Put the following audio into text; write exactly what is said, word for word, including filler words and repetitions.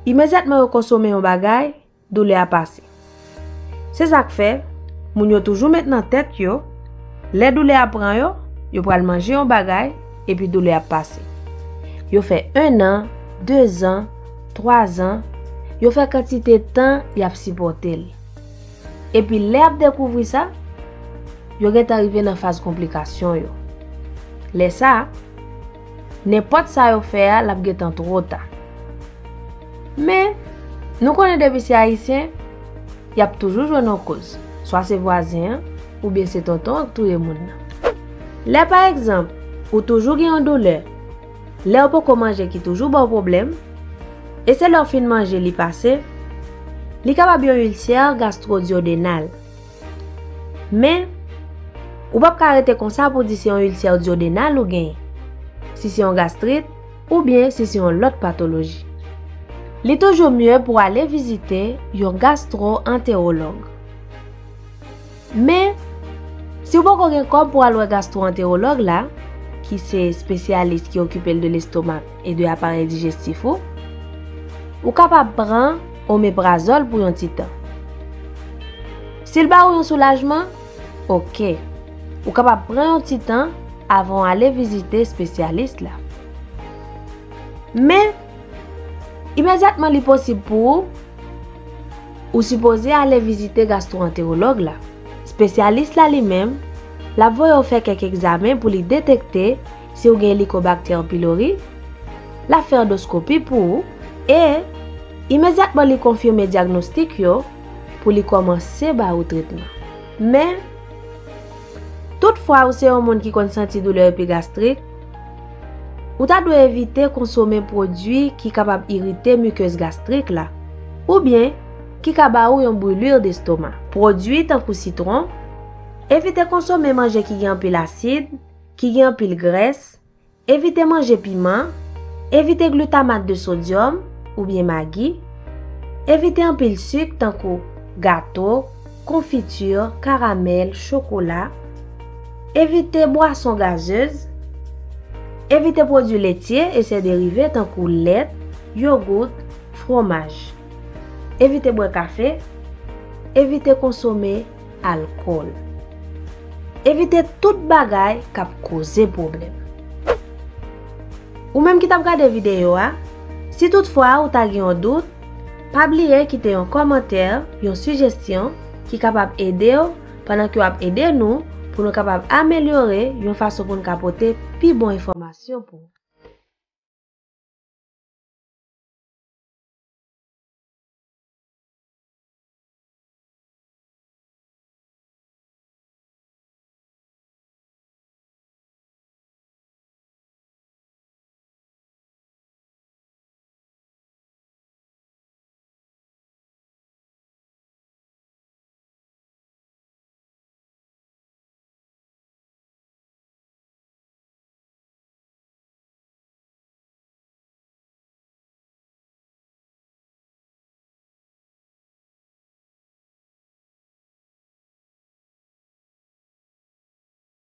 Imedyatman yo konsome yon bagay, doulè a pase. Se sa k fè, moun yo toujou met nan tèt yo, lè doulè a pran yo, yo pral manje yon bagay, epi doulè ap pase. Yo fè ennan, dezan, twazan, yo fè kantite tan y ap sipòte l. Epi lè y ap dekouvri sa, yo gentan rive nan faz konplikasyon yo. Lè sa a, nenpòt sa yo fè a, l ap gentan twò ta. Men, nou konnen depi se Ayisyen, y ap toujou jwenn yon koz. Swa se vwazen an, oubyen se tonton an k touye moun nan. Lè pa egzanp, ou toujou gen yon doulè, lè w poko manje ki toujou ba w pwoblèm, e se lè w fin manje li pase, li kapab yon ilsè gastwodyodenal. Men, ou p ap ka rete konsa pou di se yon ilsè dyodenal ou genyen, si se yon gastrit, oubyen si se yon lòt patoloji. Li toujou mye pou w ale vizite yon gastwo-antewològ. Men, si w poko gen kòb pou w al wè gastwo-antewològ la, ki se espesyalis ki okipe l de lestomak e de aparèy dijestif ou, ou kapab pran omeprazòl pou yon ti tan. Si l ba ou yon soulajman, oke, ou kapab pran yon ti tan avan w ale vizite espesyalis la. Men, imedyatman li posib pou ou, ou sipoze ale vizite gastwo-antewològ la. Espesyalis la li menm, l ap voye w fè kèk egzamen pou li detekte si w gen Helicobacter pylori, l ap fè andoskopi pou ou, e imedyatman li konfime dyagnostik yo pou li kòmanse ba ou tretman. Men, toutfwa ou se yon moun ki konn santi doulè epigastrik, ou ta dwe evite konsome pwodui ki kapab irite mikez gastrik la, oubyen ki ka ba ou yon brûlure d'estomac. Pwodui tankou sitwon, evite konsome manje ki gen anpil asid, ki gen anpil grès, evite manje piman, evite glutamat de sodyòm oubyen magi, evite anpil sik tankou gato, konfiti, karamèl, chokola, evite bwason gazez, evite pwodui letye e sè derive tankou lèt, yogout, fwomaj. Evite bwè kafe, evite konsome alkòl. Evite tout bagay k ap koze pwoblèm. Ou menm ki t ap gade videyo a, si toutfwa ou ta gen yon dout, pa bliye kite yon kòmantè, yon sijestyon ki kapab ede w pandan ke w ap ede nou pou nou kapab amelyore yon fason pou n ka pote pi bon enfòmasyon pou ou.